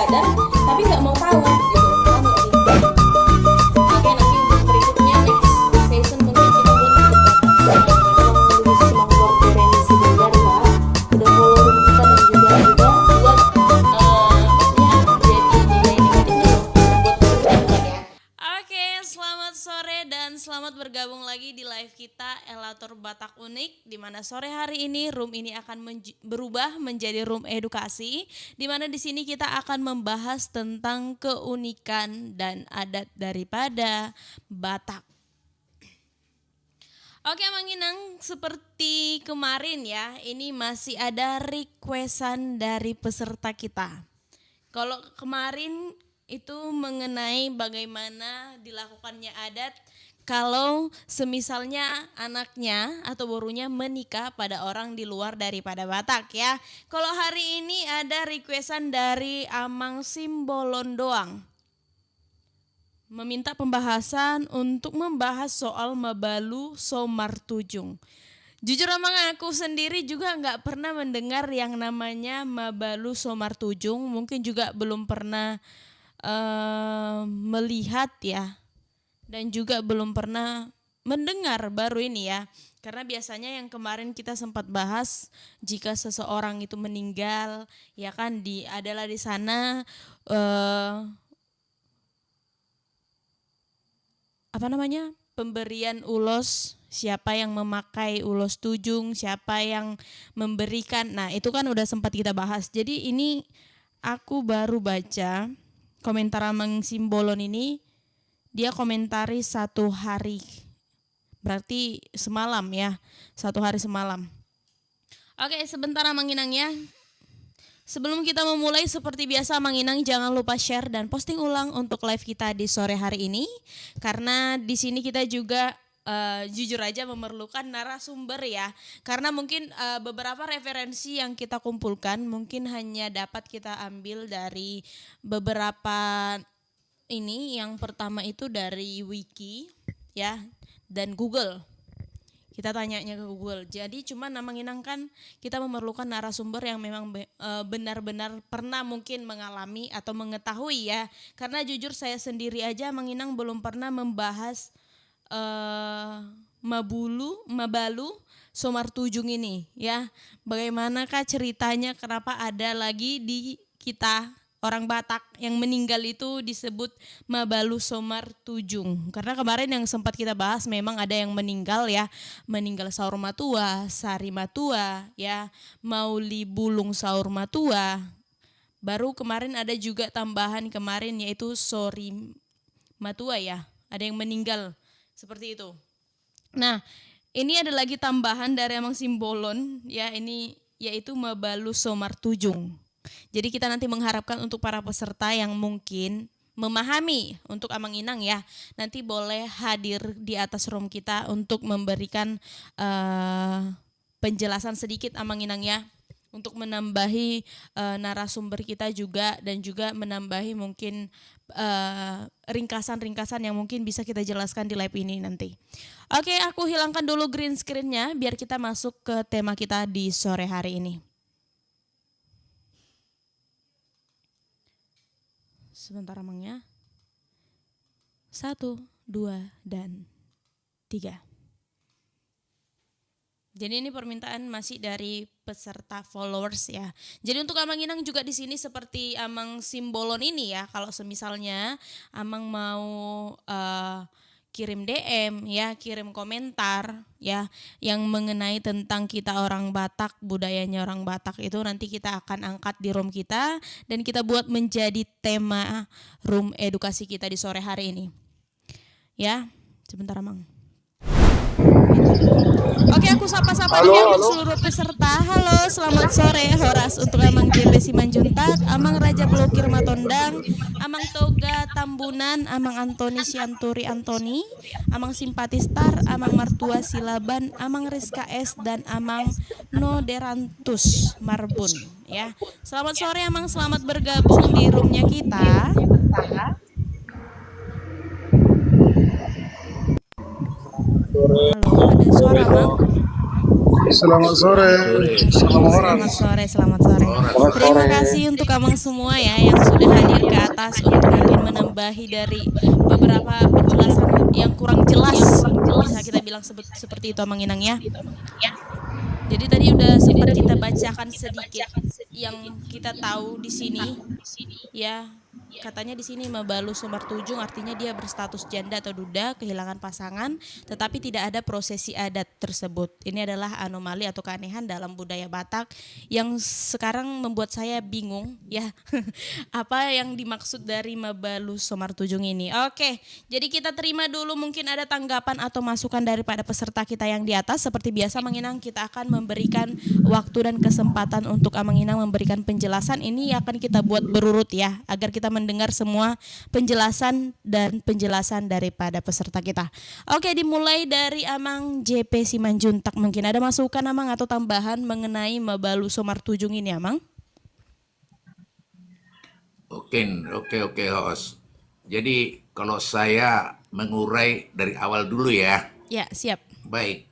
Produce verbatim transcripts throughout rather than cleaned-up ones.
Tapi nggak mau tahu gitu, paham nggak sih? Oke, nanti untuk berikutnya, next session, mungkin kita buat untuk, untuk mengurus semua referensi sebentar, Kak. Udah follow kita dan juga, juga buat, eh, maksudnya, jadi nilai negatifnya loh buat kita, ya. Oke, selamat sore dan selamat bergabung lagi di live kita, Elator Batak Unik, di mana sore hari ini room ini akan menj-, berubah menjadi room edukasi, di mana di sini kita akan membahas tentang keunikan dan adat daripada Batak. Oke, Amang Inang, seperti kemarin ya, ini masih ada requestan dari peserta kita. Kalau kemarin itu mengenai bagaimana dilakukannya adat kalau semisalnya anaknya atau borunya menikah pada orang di luar daripada Batak ya. Kalau hari ini ada requestan dari Amang Simbolon doang. Meminta pembahasan untuk membahas soal mabalu so martujung. Jujur, Amang, aku sendiri juga nggak pernah mendengar yang namanya mabalu so martujung. Mungkin juga belum pernah, eh, melihat ya. Dan juga belum pernah mendengar baru ini ya. Karena biasanya yang kemarin kita sempat bahas, jika seseorang itu meninggal, ya kan, di, adalah di sana, eh, apa namanya, pemberian ulos, siapa yang memakai ulos tujung, siapa yang memberikan. Nah, itu kan udah sempat kita bahas. Jadi ini aku baru baca komentar Amang Simbolon ini, dia komentari satu hari. Berarti semalam ya, satu hari semalam. Oke, sebentar Amang Inang ya. Sebelum kita memulai, seperti biasa Amang Inang jangan lupa share dan posting ulang untuk live kita di sore hari ini. Karena di sini kita juga, eh, jujur aja memerlukan narasumber ya. Karena mungkin, eh, beberapa referensi yang kita kumpulkan mungkin hanya dapat kita ambil dari beberapa ini. Yang pertama itu dari wiki, ya, dan Google. Kita tanyanya ke Google. Jadi, cuma Amang Inang kan kita memerlukan narasumber yang memang be-, eh, benar-benar pernah mungkin mengalami atau mengetahui, ya. Karena jujur saya sendiri aja, Amang Inang, belum pernah membahas, eh, mabulu, mabalu so martujung ini, ya. Bagaimanakah ceritanya, kenapa ada lagi di kita orang Batak yang meninggal itu disebut mabalu so martujung. Karena kemarin yang sempat kita bahas memang ada yang meninggal ya, meninggal saur matua, sari matua ya, mauli bulung saur matua. Baru kemarin ada juga tambahan kemarin yaitu sori matua ya, ada yang meninggal seperti itu. Nah, ini ada lagi tambahan dari Amang Simbolon, ya, ini yaitu mabalu so martujung. Jadi kita nanti mengharapkan untuk para peserta yang mungkin memahami untuk Amang Inang ya, nanti boleh hadir di atas room kita untuk memberikan, eh, penjelasan sedikit Amang Inang ya, untuk menambahi, eh, narasumber kita juga dan juga menambahi mungkin, eh, ringkasan-ringkasan yang mungkin bisa kita jelaskan di live ini nanti. Oke, aku hilangkan dulu green screen-nya biar kita masuk ke tema kita di sore hari ini. Sebentar, Amang, ya. Satu, dua, dan tiga. Jadi ini permintaan masih dari peserta followers ya. Jadi untuk Amang Inang juga di sini seperti Amang Simbolon ini ya. Kalau semisalnya Amang mau, eh, kirim D M ya, kirim komentar ya, yang mengenai tentang kita orang Batak, budayanya orang Batak itu nanti kita akan angkat di room kita dan kita buat menjadi tema room edukasi kita di sore hari ini. Ya, sebentar, Amang. Oke, aku sapa-sapa dulu untuk seluruh peserta. Halo, selamat sore. Horas untuk Amang J P Simanjuntak, Amang Raja Blokir Matondang, Amang Toga Tambunan, Amang Antoni Sianturi Antoni, Amang Simpatistar, Amang Martua Silaban, Amang Rizka S, dan Amang Noderantus Marbun. Ya, selamat sore, Amang. Selamat bergabung di roomnya kita. Halo, ada suara, Amang? Selamat sore. Selamat sore. Selamat sore, selamat sore. Terima kasih untuk abang semua ya yang sudah hadir ke atas untuk mungkin menambahi dari beberapa penjelasan yang kurang jelas, bisa kita bilang sebut seperti itu, Amang Inang ya. Jadi tadi udah sempat kita bacakan sedikit yang kita tahu di sini ya. Katanya di sini mabalu so martujung, artinya dia berstatus janda atau duda, kehilangan pasangan, tetapi tidak ada prosesi adat tersebut. Ini adalah anomali atau keanehan dalam budaya Batak yang sekarang membuat saya bingung ya, apa yang dimaksud dari mabalu so martujung ini. Oke, jadi kita terima dulu mungkin ada tanggapan atau masukan daripada peserta kita yang di atas. Seperti biasa, Amang Inang, kita akan memberikan waktu dan kesempatan untuk Amang Inang memberikan penjelasan. Ini akan kita buat berurut ya, agar kita mendengar semua penjelasan dan penjelasan daripada peserta kita. Oke, dimulai dari Amang J P Simanjuntak. Mungkin ada masukan, Amang, atau tambahan mengenai mabalu so martujung ini, Amang? Oke, oke, oke, host. Jadi kalau saya mengurai dari awal dulu ya. Ya, siap. Baik.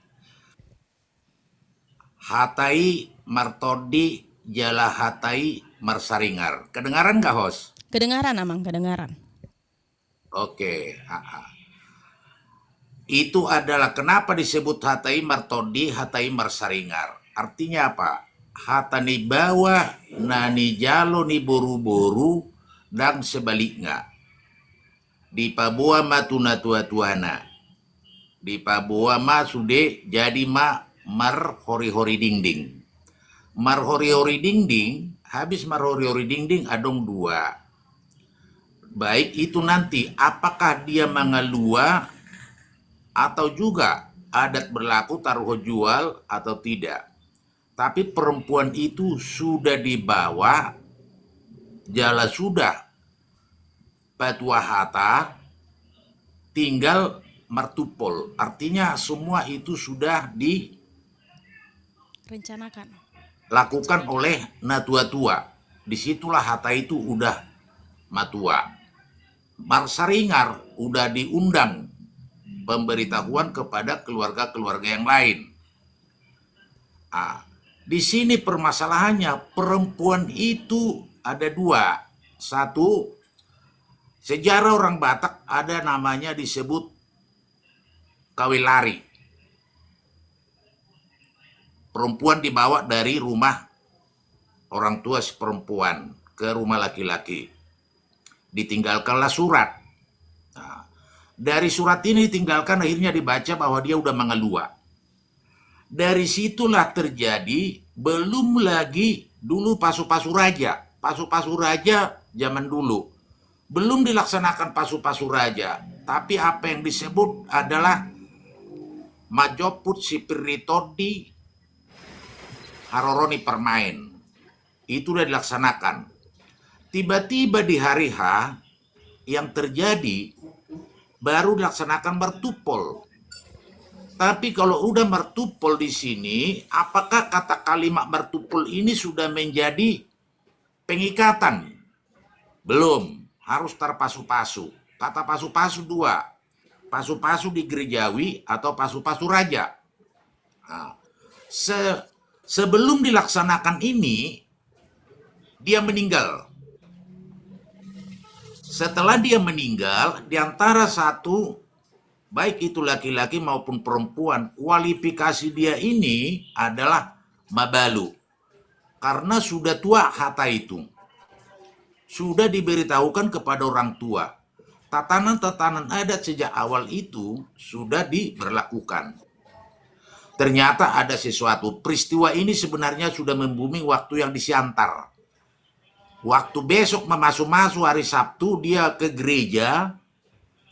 Hata i martondi jala hata i marsaringar. Kedengaran nggak, host? Kedengaran, Amang, kedengaran. Oke, ha, ha. Itu adalah kenapa disebut hata i martondi, hata i marsaringar. Artinya apa? Hata ni baoa na nijalo ni boruboru, ndang sebalikna. Dipaboa ma tu natuatuana. Dipaboa ma sude, jadi ma marhorihori dinding. Marhorihori dinding, habis marhorihori dinding adong dua. Baik itu nanti apakah dia mangalua atau juga adat berlaku taruhon jual atau tidak. Tapi perempuan itu sudah dibawa, jala sudah patua hata, tinggal martumpol. Artinya semua itu sudah di Rencanakan. lakukan oleh natuatua. Disitulah hata itu udah matua. Marsaringar udah diundang pemberitahuan kepada keluarga-keluarga yang lain. Ah, di sini permasalahannya, perempuan itu ada dua. Satu, sejarah orang Batak ada namanya disebut kawin lari. Perempuan dibawa dari rumah orang tua si perempuan ke rumah laki-laki. Ditinggalkanlah surat. Nah, dari surat ini ditinggalkan, akhirnya dibaca bahwa dia udah mengalua. Dari situlah terjadi, belum lagi dulu pasu-pasu raja. Pasu-pasu raja zaman dulu. Belum dilaksanakan pasu-pasu raja, tapi apa yang disebut adalah manjoput si pir ni tondi, haroro ni parmaen. Itu udah dilaksanakan. Tiba-tiba di hari H yang terjadi baru dilaksanakan martumpol. Tapi kalau udah martumpol di sini, apakah kata kalimat martumpol ini sudah menjadi pengikatan? Belum, harus tarpasu-pasu. Kata pasu-pasu dua, pasu-pasu di gerejawi atau pasu-pasu raja. Nah, se sebelum dilaksanakan ini, dia meninggal. Setelah dia meninggal, di antara satu, baik itu laki-laki maupun perempuan, kualifikasi dia ini adalah mabalu. Karena sudah tua hata itu. Sudah diberitahukan kepada orang tua. Tatanan-tatanan adat sejak awal itu sudah diberlakukan. Ternyata ada sesuatu. Peristiwa ini sebenarnya sudah membuming waktu yang di Siantar. Waktu besok memasu-masu hari Sabtu, dia ke gereja,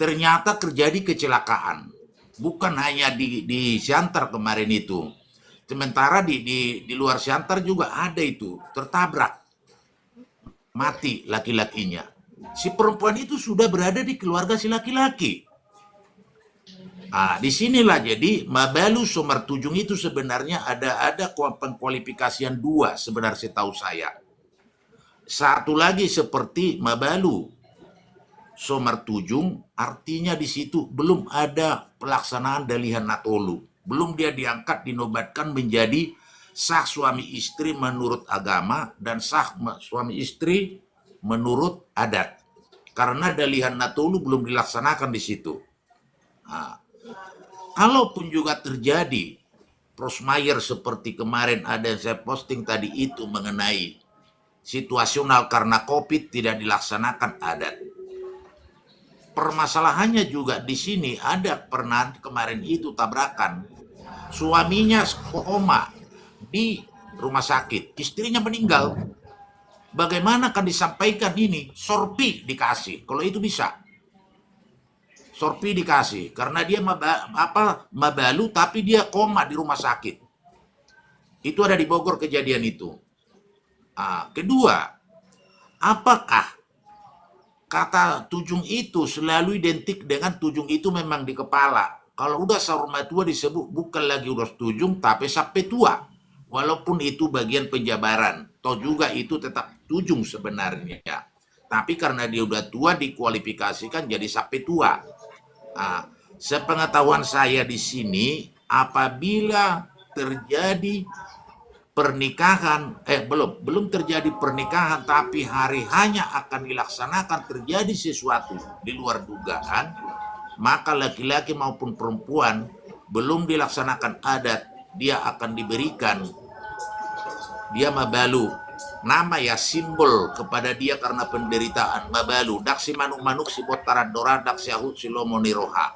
ternyata terjadi kecelakaan. Bukan hanya di, di Siantar kemarin itu. Sementara di, di, di luar Siantar juga ada itu, tertabrak. Mati laki-lakinya. Si perempuan itu sudah berada di keluarga si laki-laki. Nah, disinilah jadi mabalu so martujung itu sebenarnya ada, ada kua-, pengkualifikasian dua sebenarnya setahu saya. Satu lagi seperti mabalu so martujung, artinya di situ belum ada pelaksanaan dalihan na tolu. Belum dia diangkat, dinobatkan menjadi sah suami istri menurut agama dan sah suami istri menurut adat. Karena dalihan na tolu belum dilaksanakan di situ. Nah, kalaupun juga terjadi crossfire seperti kemarin ada yang saya posting tadi itu mengenai situasional karena covid tidak dilaksanakan adat. Permasalahannya juga di sini ada pernah kemarin itu tabrakan. Suaminya koma di rumah sakit, istrinya meninggal. Bagaimana akan disampaikan ini? Sorpi dikasih, kalau itu bisa. Sorpi dikasih karena dia maba-, apa, mabalu, tapi dia koma di rumah sakit. Itu ada di Bogor kejadian itu. Ah, kedua, apakah kata tujung itu selalu identik dengan tujung itu memang di kepala? Kalau udah saur matua disebut bukan lagi ulos tujung, tapi sampe tua. Walaupun itu bagian penjabaran, toh juga itu tetap tujung sebenarnya. Tapi karena dia udah tua, dikualifikasikan jadi sampe tua. Nah, sepengetahuan saya di sini, apabila terjadi pernikahan, eh, belum, belum terjadi pernikahan, tapi hari hanya akan dilaksanakan terjadi sesuatu di luar dugaan, maka laki-laki maupun perempuan belum dilaksanakan adat, dia akan diberikan, dia mabalu. Nama ya, simbol kepada dia karena penderitaan, mabalu. Ndang simanuk-manuk, sibontar andora, ndang siahut, silomo ni roha.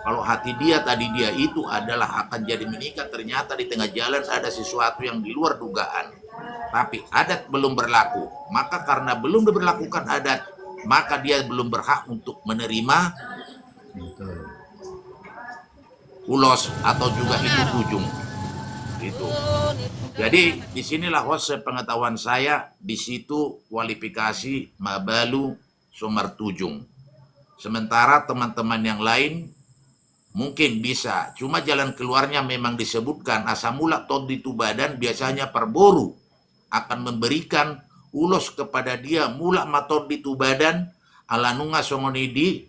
Kalau hati dia tadi dia itu adalah akan jadi menikah, ternyata di tengah jalan ada sesuatu yang di luar dugaan. Tapi adat belum berlaku. Maka karena belum diberlakukan adat, maka dia belum berhak untuk menerima ulos atau juga itu tujung. Gitu. Jadi di sinilah, host, sepengetahuan saya, di situ kualifikasi mabalu so martujung. Sementara teman-teman yang lain mungkin bisa, cuma jalan keluarnya memang disebutkan, asa mulak tondi tu badan, biasanya parboru akan memberikan ulos kepada dia, mulak ma tondi tu badan, ala nunga songon i di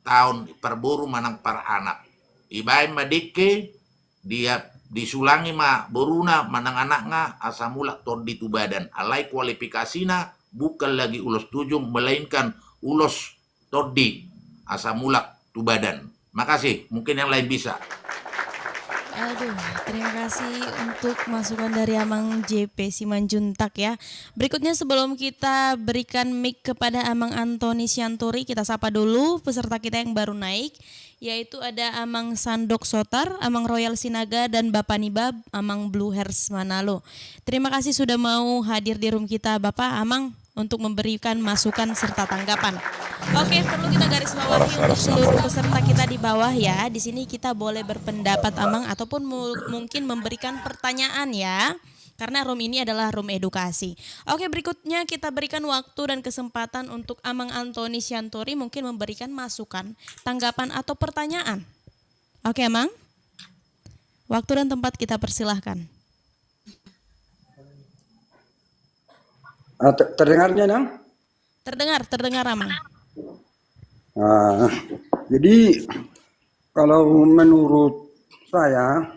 taon parboru manang paranak. Dibaen ma dengke, dia disulangi ma boruna manang anakna asa mulak tondi tu badan. Alai kualifikasina bukan lagi ulos tujung, melainkan ulos tondi asa mulak tu badan. Makasih, mungkin yang lain bisa. Aduh, terima kasih untuk masukan dari Amang J P Simanjuntak ya. Berikutnya, sebelum kita berikan mic kepada Amang Antoni Sianturi, kita sapa dulu peserta kita yang baru naik, yaitu ada Amang Sandok Sotar, Amang Royal Sinaga, dan Bapa Niba, Amang Blue Hairs Manalo. Terima kasih sudah mau hadir di room kita, Bapak, Amang, untuk memberikan masukan serta tanggapan. Oke, perlu kita garis bawahi untuk seluruh peserta kita di bawah ya. Di sini kita boleh berpendapat, Amang, ataupun mu-, mungkin memberikan pertanyaan ya. Karena room ini adalah room edukasi. Oke, berikutnya kita berikan waktu dan kesempatan untuk Amang Antoni Sianturi mungkin memberikan masukan, tanggapan, atau pertanyaan. Oke, Amang. Waktu dan tempat kita persilahkan. Ah, ter-, terdengarnya, Nang? Terdengar, terdengar, Amang. Ah, jadi kalau menurut saya,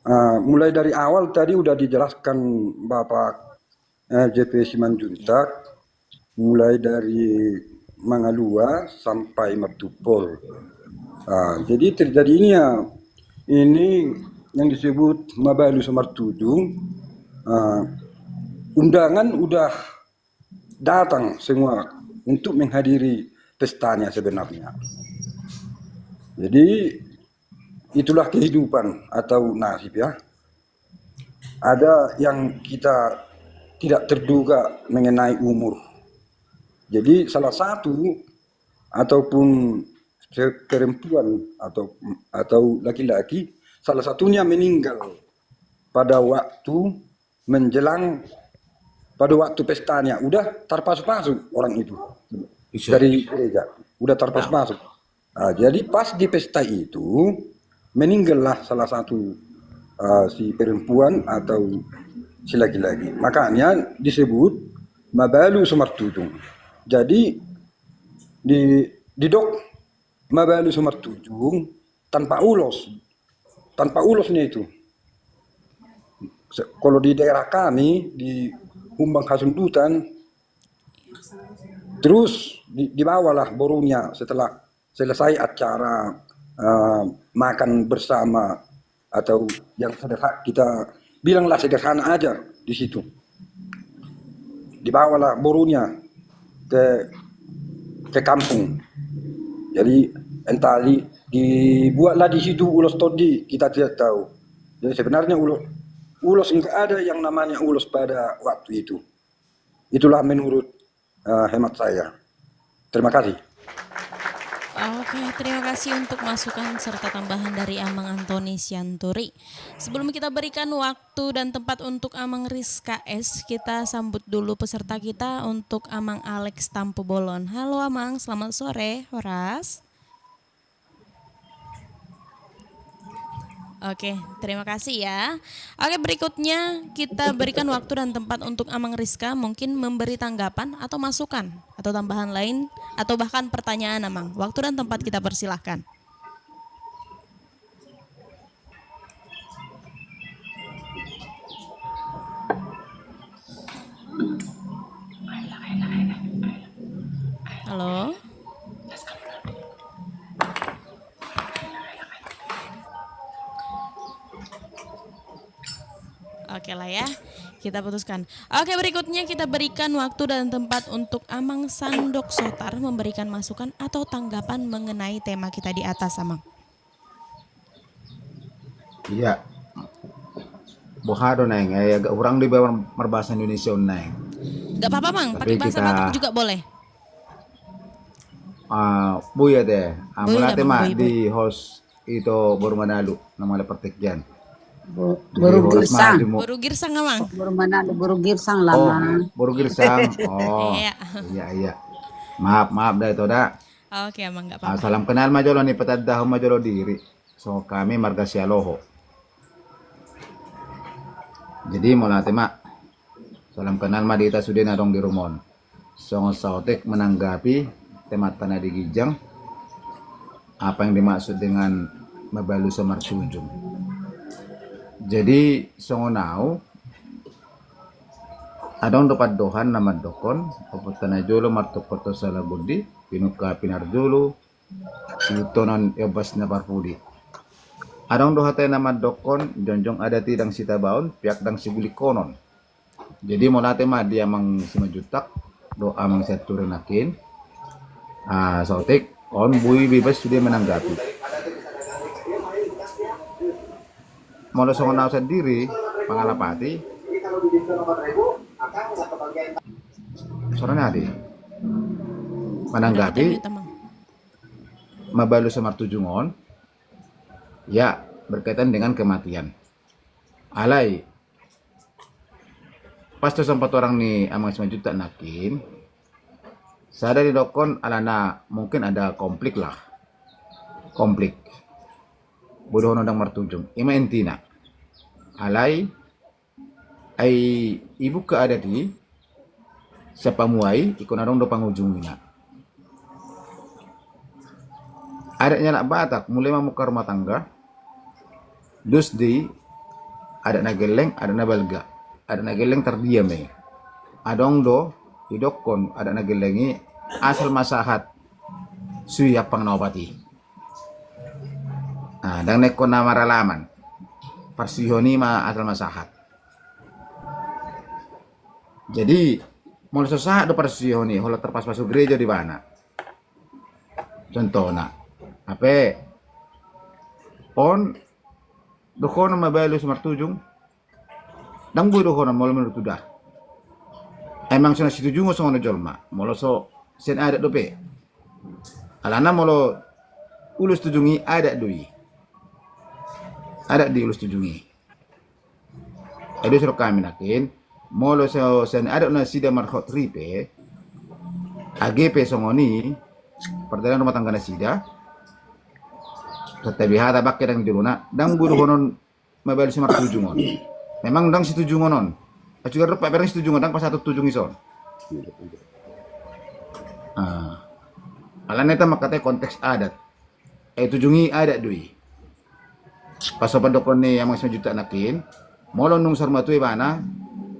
ah, mulai dari awal tadi udah dijelaskan Bapak, eh, J P Simanjuntak, mulai dari Mangalua sampai Martupol. Ah, jadi terjadinya ini yang disebut mabalu so martujung, ah, undangan udah datang semua untuk menghadiri pestanya sebenarnya. Jadi itulah kehidupan atau nasib ya. Ada yang kita tidak terduga mengenai umur. Jadi salah satu ataupun se-, perempuan atau, atau laki-laki, salah satunya meninggal pada waktu menjelang, pada waktu pestanya, udah tarpasu-pasu orang itu dari gereja, udah tarpasu-pasu. Ah, jadi pas di pesta itu meninggallah salah satu, ah, si perempuan atau si laki-laki. Makanya disebut mabalu so martujung. Jadi di, didok mabalu so martujung tanpa ulos. tanpa ulos nih itu. Kalau di daerah kami di Humbang Hasundutan, terus dibawalah borunya setelah selesai acara uh, makan bersama atau yang sederhana, kita bilanglah sederhana aja di situ. Dibawalah borunya ke ke kampung. Jadi entah dibuatlah di situ ulos tondi, kita tidak tahu. Jadi sebenarnya ulos ulos enggak ada yang namanya ulos pada waktu itu. Itulah menurut uh, hemat saya. Terima kasih. Oke, terima kasih untuk masukan serta tambahan dari Amang Antoni Sianturi. Sebelum kita berikan waktu dan tempat untuk Amang Rizka S, kita sambut dulu peserta kita untuk Amang Alex Tampubolon. Halo Amang, selamat sore. Horas. Oke, terima kasih ya. Oke, berikutnya kita berikan waktu dan tempat untuk Amang Rizka mungkin memberi tanggapan atau masukan atau tambahan lain atau bahkan pertanyaan, Amang. Waktu dan tempat kita persilahkan. Halo. Oke lah ya, kita putuskan. Oke, berikutnya kita berikan waktu dan tempat untuk Amang Sandok Sotar memberikan masukan atau tanggapan mengenai tema kita di atas, Amang. Iya. Boha do naeng, eh, agak kurang di marbahasa Indonesia on naeng. Gak apa-apa, Mang. Pakai bahasa Batak juga boleh. Ah, buya te. Ah, mauliate ma di host ito boru Manalu, nama le pertikian. Boru Girsang. Boru Girsang, Amang. Boru Manalu, boru Girsang lah, Mang. Boru Girsang. Oh. Iya, iya. Maaf, maaf dah ito dah. Oke, Amang, gak apa-apa. Salam kenal ma jolo ni, patandahon ma jolo diri. So, kami marga Sialoho. Jadi mauliate ma. Salam kenal ma di hita sude na adong di rumon. Songon saotik menanggapi temanta na di ginjang, apa yang dimaksud dengan mabalu so martujung. Jadi songon au, adong do pandohan na mandokkon, ompunta na jolo martungkot tu sala bondi, pinungka pinarjolo, sihutonon iombas na parpudi. Adong do hata na mandokkon, jongjong adat i ndang sitabaon, piak ndang sigulingkonon. Jadi mauliate ma di Amang Simanjuntak dohot Amang Sianturi nangkin. Ah, saotik on boi bebas sude menanggapi. Molo songon au sandiri, pangalapati. Songon i ate. Menanggapi mabalu so martujung on, ya, berkaitan dengan kematian. Alai pas tu sompat orang ni Amang Simanjuntak nangkin, sada didokkon alana mungkin ada konflik lah. Konflik. Boi dohonon ndang martujung. I ma intina. Alai, ai ibuka adat i, sian pamuai, ingkon adong do pangujungina. Adat ni halak Batak, mulai mamungka rumah tangga, dos do i adat na gelleng, adat na balga. Adat na gelleng tardiam i. Adong do didokkon adat na gelleng i, asal ma sahat suhi ampang na opat i. Nah, ndang na ingkon na maralaman. Parsuhihon i ma asal ma sahat. Jadi molo so sahat do parsuhihon i, holan tarpasupasu gereja do ibana. Contohna, hape on dohonon mabalu so martujung, ndang boi dohonon molo menuruthu da. Emang so na situjungon songon na jolma molo so sian adat dope. Alana molo ulos tujung i adat do i. Adat do i ulos tujung i. Ai do sidok hami nangkin, molo so sian adat nasida marhot ripe, age pe songon i, pardalanan rumah tangga nasida, santabi hata bangke ndang di jolona, ndang boi dohonon mabalu so martujung on. Memang ndang situjungon on. Acugar do pe ndang situjungon, ndang pasahaton tujung i son. Alana hita mangkatai konteks adat. Ai tujung i adat do i. Pas so pandokkon ni Amang Simanjuntak nangkin, molo nunga saur matua ibana,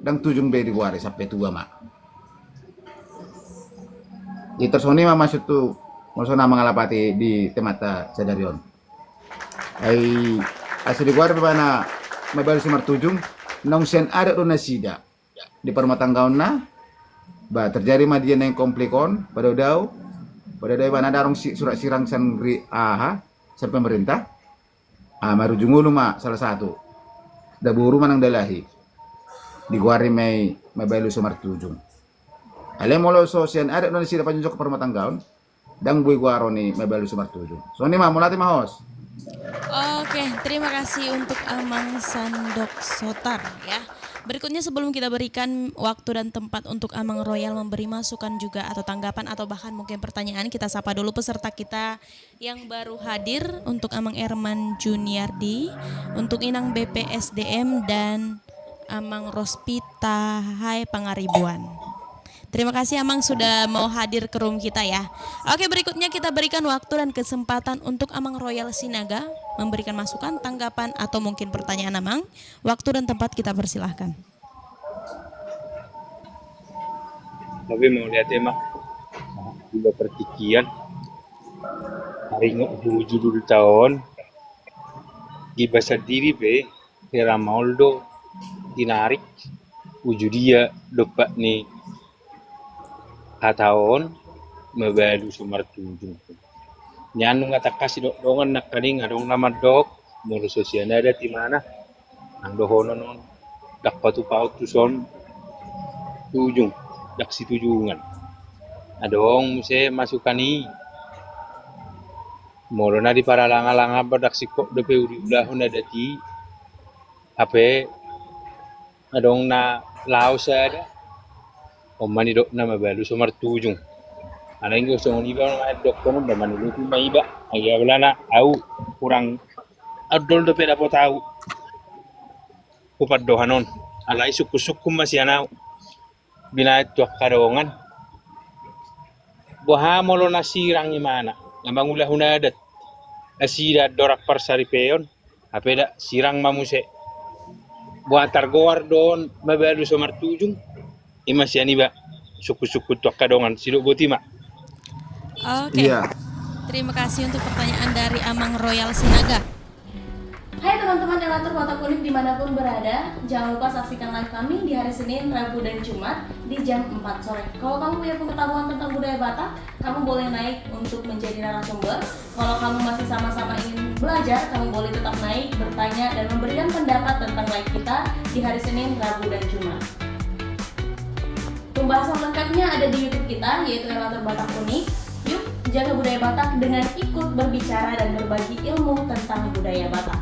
ndang tujung be digoari sampe tua ma. Jadi tarsongon i ma maksud tu, molo songon na mangalapati di temanta sadari on. Ai, asa digoari pe ibana Mabalu Simartujung, naung sian adat do nasida. Di parumatanggaonna, ba terjadi ma dia naeng konflik on, padao-dao, padao-dao ibana ndang adong si-, surat sirang sian ri-, aha, sian pemerintah. Ah, marujung ulu ma salah satu. Daboru manang dalahi. Digoari ma i Mabalu Simartujung. Alai molo so sian adat do nasida panjojok parumatanggaon, ndang boi goaron i Mabalu Simartujung. Songon i ma, mauliate ma host. Oke, terima kasih untuk Amang Sandok Sotar ya. Berikutnya, sebelum kita berikan waktu dan tempat untuk Amang Royal memberi masukan juga atau tanggapan atau bahkan mungkin pertanyaan, kita sapa dulu peserta kita yang baru hadir, untuk Amang Erman Juniardi, untuk Inang B P S D M, dan Amang Rospita Hai Pangaribuan. Terima kasih Amang sudah mau hadir ke room kita ya. Oke, berikutnya kita berikan waktu dan kesempatan untuk Amang Royal Sinaga memberikan masukan, tanggapan, atau mungkin pertanyaan Amang. Waktu dan tempat kita persilahkan. Tapi mauliate ma, iba partingkian, taringot tu judulta on, iba sandiri pe, hira maol do tinarik, uju dia dompak ni hata on, Mabalu Simartujung. Nian nunga tangkas didok dongan nangkaning, adong na mandok, molo so sian adat ibana, nang dohonon on, ndang patupaon tu son tujung, ndang situjungan. Adong muse masukan i, molo na di paralanga-langa ba ndang singkop dope diulahon adat i, hape adong na laho sada, on ma nidokna Mabalu Simartujung. Alai anggo songon iba na dohonon, ba manulupi ma iba, ai alana au hurang adol dope dapot au. Hupandohan on, alai sungkun-sungkun ma sian au. Binahen tu angka dongan. Boha molo na sirang ibana, na mangulahon adat, nasida andorang parsaripeon, hape da sirang ma muse. Boha targoar do on Mabalu Simartujung, i ma sian iba sungkun-sungkun tu angka dongan, sidok boti ma. Oke. Iya. Terima kasih untuk pertanyaan dari Amang Royal Sinaga. Hai teman-teman Elator Batak Unik dimanapun berada, jangan lupa saksikan live kami di hari Senin, Rabu, dan Jumat di jam empat sore. Kalau kamu punya pengetahuan tentang budaya Batak, kamu boleh naik untuk menjadi narasumber. Kalau kamu masih sama-sama ingin belajar, kamu boleh tetap naik, bertanya, dan memberikan pendapat tentang live kita di hari Senin, Rabu, dan Jumat. Pembahasan lengkapnya ada di YouTube kita, yaitu Elator Batak Unik. Yuk, jaga budaya Batak dengan ikut berbicara dan berbagi ilmu tentang budaya Batak.